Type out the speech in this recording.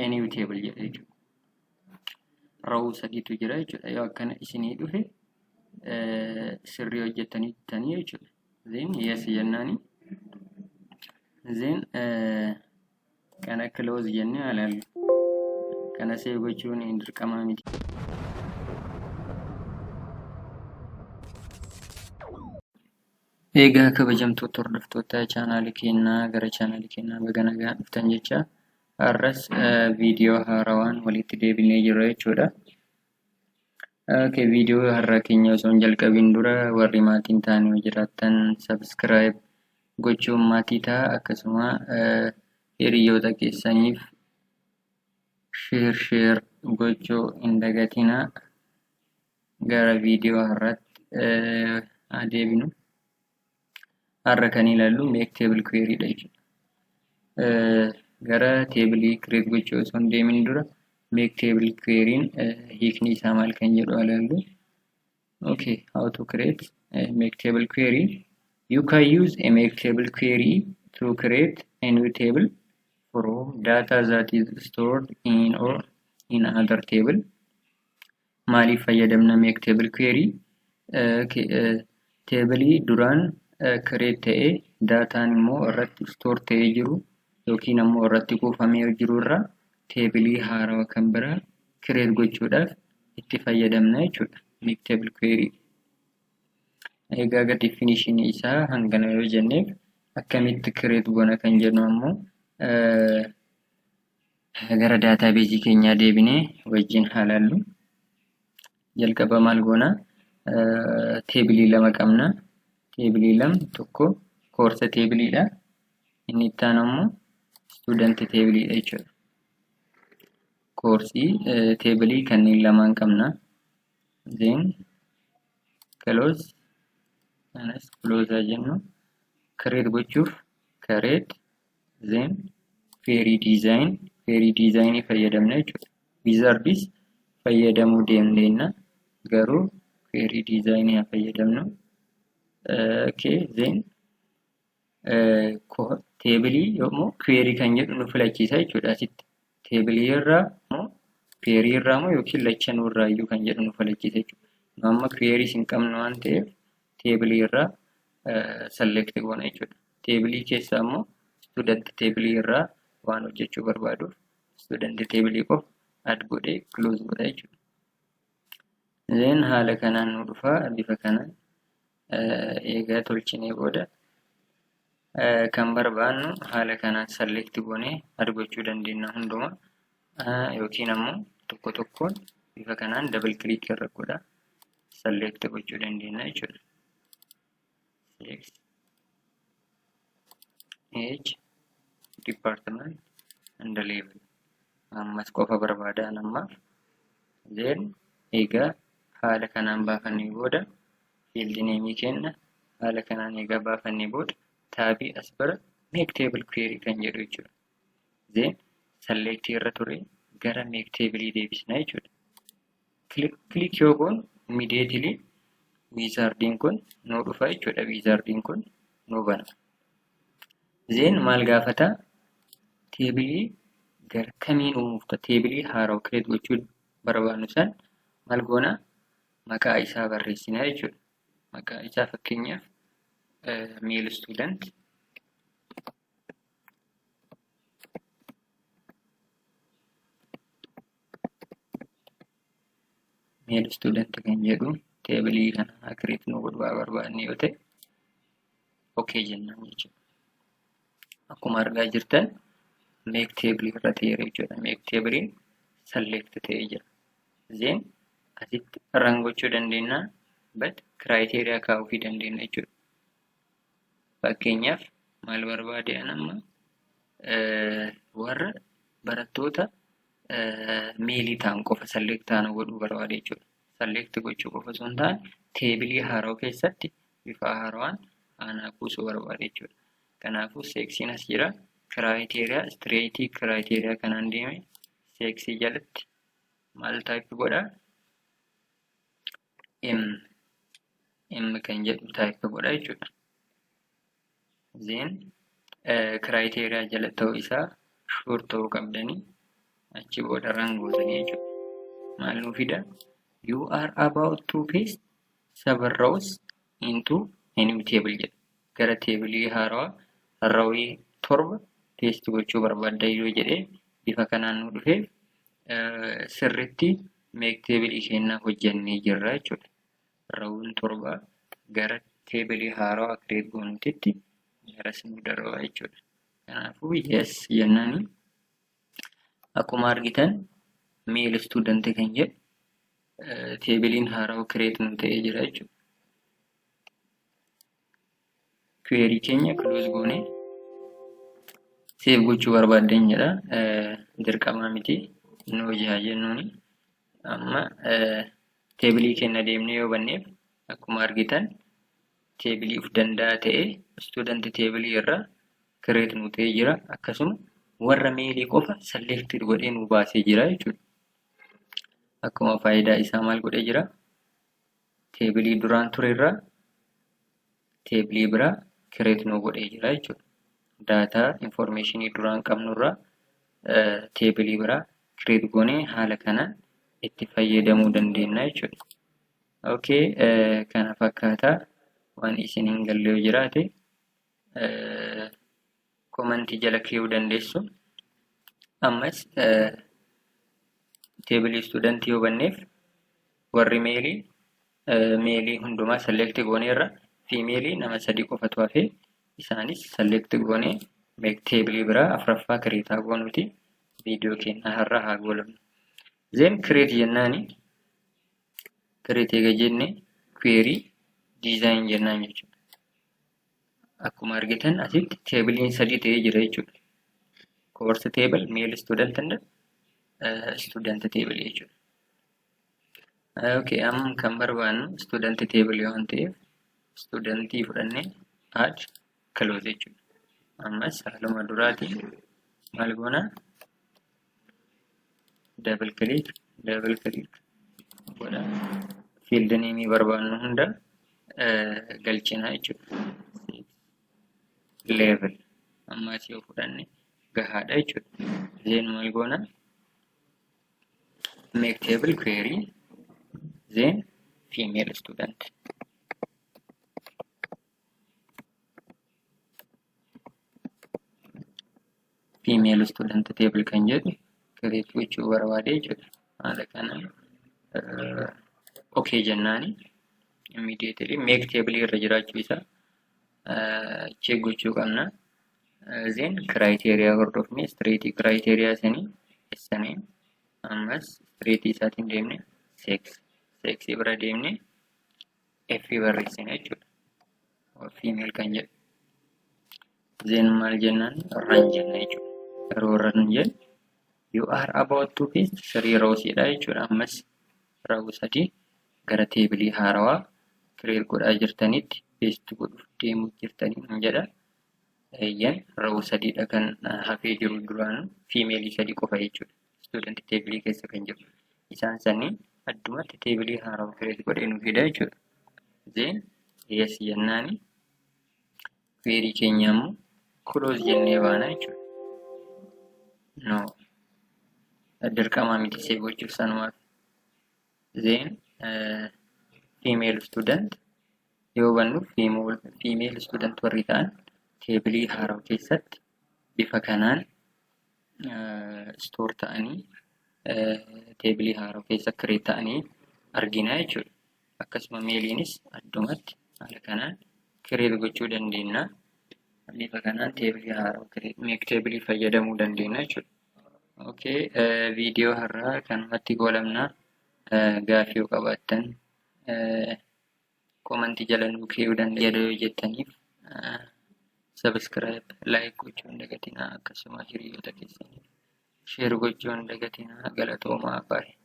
A new table jedha jechuudha. Row sadiitu jira jechuudha. Yoo akkana isinii dhufe sirrii hojjettanii jechuudha. Then yes jennaani. Then kana close jennee ilaallu. Kana save gochuun hin dirqamaa miti. Egaa kabajamtoota hordoftoota chaanaalii keenyaa gara chaanaalii keenyaa baga nagaan dhuftan jecha har'as viidiyoo haarawaan walitti deebinee jirra jechuudha. Okay, viidiyoo har'a keenya osoo hin jalqabin dura warri maatii hin taane yoo jiraattan subscribe gochuun maatii ta'a, akkasuma hiriyoota keessaniif share gochuu hin dagatinaa. Gara viidiyoo har'aatti adeemnu. Har'a kan ilaallu make table query dha jechuudha. Gara teebilii create gochuu osoo hin deemin dura make table query'n hiikni isaa maal kan jedhu ilaallu. Okay, how to create a make table query. You can use a make table query to create a new table from data that is stored in or in another table. Maaliif fayyadamna make table query? Teebilii duraan create ta'ee daataan immoo irratti store ta'ee jiru yookiin ammoo irratti kuufamee jiru irraa teebilii haarawaa kan biraa create gochuudhaaf itti fayyadamna jechuudha. Make table query. Egaa gara definition isaa hangana yoo jenneef akkamitti create goona kan jennu ammoo gara database keenyaa deebinee wajjin haa ilaallu. Jalqaba maal goona? Teebilii lama qabna. Teebilii lama, tokko koorsa teebiliidha. Inni itti aanu ammoo student teebiliidha jechuudha. Koorsii teebilii kanneen lamaan qabna. Then close, kanas close haa jennu. Create gochuuf create, then query design, query design fayyadamna jechuudha. Wizardis fayyadamuu dandeenya, garuu query design haa fayyadamnu. Okay, then teebilii yommuu query kan jedhu nu filachiisa jechuudha asitti. Teebilii irraa moo query irraa moo yookiin lachanuu irraa iyyuu kan jedhu nu filachiisa jechuudha. Nu amma query hin qabnu waan ta'eef teebilii irraa select goona jechuudha. Teebilii keessaa immoo student teebilii irraa waan hojjechuu barbaaduuf student teebilii qofa add godhee close godha jechuudha. Then haala kanaan nu dhufa. Bifa kanaan eegaa tolchinee booda kan barbaannu haala kanaan select goonee add gochuu dandeenya hunduma, yookiin ammoo tokko tokkoon bifa kanaan double click irra godha select gochuu dandeenya jechuudha. Sex, age, department and level ammas qofa barbaadan ammaaf. Then egaa haala kanaan baafannee booda field name kenna. Haala kanaan egaa baafannee booda taabii as bira make table query kan jedhu jechuudha. Then select irra ture gara make table deebisna jechuudha. Click yoo goonu immediately wizardiin kun nu dhufa jechuudha. Wizardiin kun nu bana. Then maal gaafata? Teebilii gara kamiin uumuuf teebilii haaraa create gochuu barbaannu san maal goona? Maqaa isaa barreessina jechuudha. Maqaa isaa fakkeenyaaf male student, male student kan jedhu teebilii kana create nu godhuu barbaanne yoo ta'e okay jennaan jechuudha. Akkuma argaa jirtan make table irra ta'eera jechuudha. Make table select ta'ee jira. Then asitti run gochuu dandeenya, but criteria kaa'uufii dandeenya jechuudha. Fakkeenyaaf maal barbaade an amma warra barattoota meelii ta'an qofa select ta'an godhuu barbaade jechuudha. Select gochuu qofa osoo hin taane teebilii haarawaa keessatti bifa haarawaan aanaa kuusuu barbaade jechuudha. Kanaafuu seeksiin as jira. Criteria straight criteria kanaan deeme seeksii jalatti maal type godha? M kan jedhu type godha jechuudha. Then criteria jala ta'uu isaa sure ta'uu qabdanii Achi booda run gootanii jechuudha. Maal nuu fida? "You are about to paste seven rows into a new table" jedha. Gara teebilii haarawaa rowii 7 paste gochuu barbaadda yoo jedhee bifa kanaan nu dhufee sirriitti make teebilii keenyaa hojjennee jirra jechuudha. Rowiin 7 gara teebilii haarawaa create goonuutitti garas nu darba jechuudha. Kanaafuu yes jennaani akkuma argitan male student kan jedhu teebiliin haarawaa create nu ta'ee jira jechuudha. Query keenya close goonee save gochuu barbaaddan jedha. Dirqamaa miti, nu hojii haa jennuuni. Amma teebilii keenya deemnee yoo banneef akkuma argitan teebilii of danda'a ta'ee student teebilii irra create nu ta'ee jira. Akkasuma warra maleii qofa select godhee nu baasee jira jechuudha. Akkuma faayidaa isaa maal godhee jira? Teebilii duraan ture irraa teebilii biraa create nu godhee jira jechuudha. Daataa informationii duraan qabnu irraa teebilii biraa create goonee haala kanaan itti fayyadamuu dandeenya jechuudha. Okay, kana fakkaataa waan isin hin galle yoo jiraate commentii jala kaa'uu dandeessu. Ammas teebilii studentii yoo banneef warri maleii maleii hundumaa select gooneerra, femaleii nama 3 qofatu hafee, isaanis select goonee make teebilii biraa afuraffaa create goonuuti viidiyoo keenya har'a haa goolabnu. Then create jennaani, create eega jenne query design jennaan jechuudha. Akkuma argitan asitti teebiliin 3 ta'ee jira jechuudha. Course table, male student and student table jechuudha. Okay, amma kan barbaannu student table waan ta'eef studentii fudhannee add close jechuudha. Ammas haaluma duraatiin maal goona? Double click, double click godha. Field name barbaannu hunda galchina jechuudha. Level ammas yoo fudhanne gahaadha jechuudha. Then maal goona? Make table query, then female student. Female student table kan jedhu create gochuu barbaade jechuudha. Haala kanaan okay jennaani immediately make table irra jiraachuu isaa check gochuu qabna. Then criteria hordofne straight criteria sanii sanii ammas straight isaatiin deemne sex sex bira deemne F barreessine jechuudha. Female kan jedhu. Then maal jennaan? Run jenna jechuudha. Yeroo run jennu "You are about to paste three rows" dha jechuudha. Ammas row 3 gara teebilii haarawaa create godhaa jirtanitti paste godhuuf deemuu jirtanii hin jedha. Eeyyan, row 3dha kan hafee jiru, duraanuu femaleii 3 qofa jechuudha. Student teebilii keessa kan jiru. Isaan sanii addumatti teebilii haarawaa create godhee nu fida jechuudha. Then yes jennaani query keenya immoo close jennee baana jechuudha. No, dirqamaa miti save gochuuf sanumaaf. Then female student yoo bannu female student warri ta'an teebilii haarawaa keessatti bifa kanaan store ta'anii teebilii haarawaa keessa create ta'anii argina jechuudha. Akkasuma maleiinis addumatti haala kanaan create gochuu dandeenya. Bifa kanaan teebilii haarawaa make teebilii fayyadamuu dandeenya jechuudha. Okay, viidiyoo har'aa kanumatti goolabna. Gaaffii yoo qabaattan commentii jala nuu kaa'uu dandeessu yoo jettaniif subscribe, like gochuu hin dagatinaa, akkasuma hiriyoota keessaniif share gochuu hin dagatinaa. Galatoomaa, baay'ee.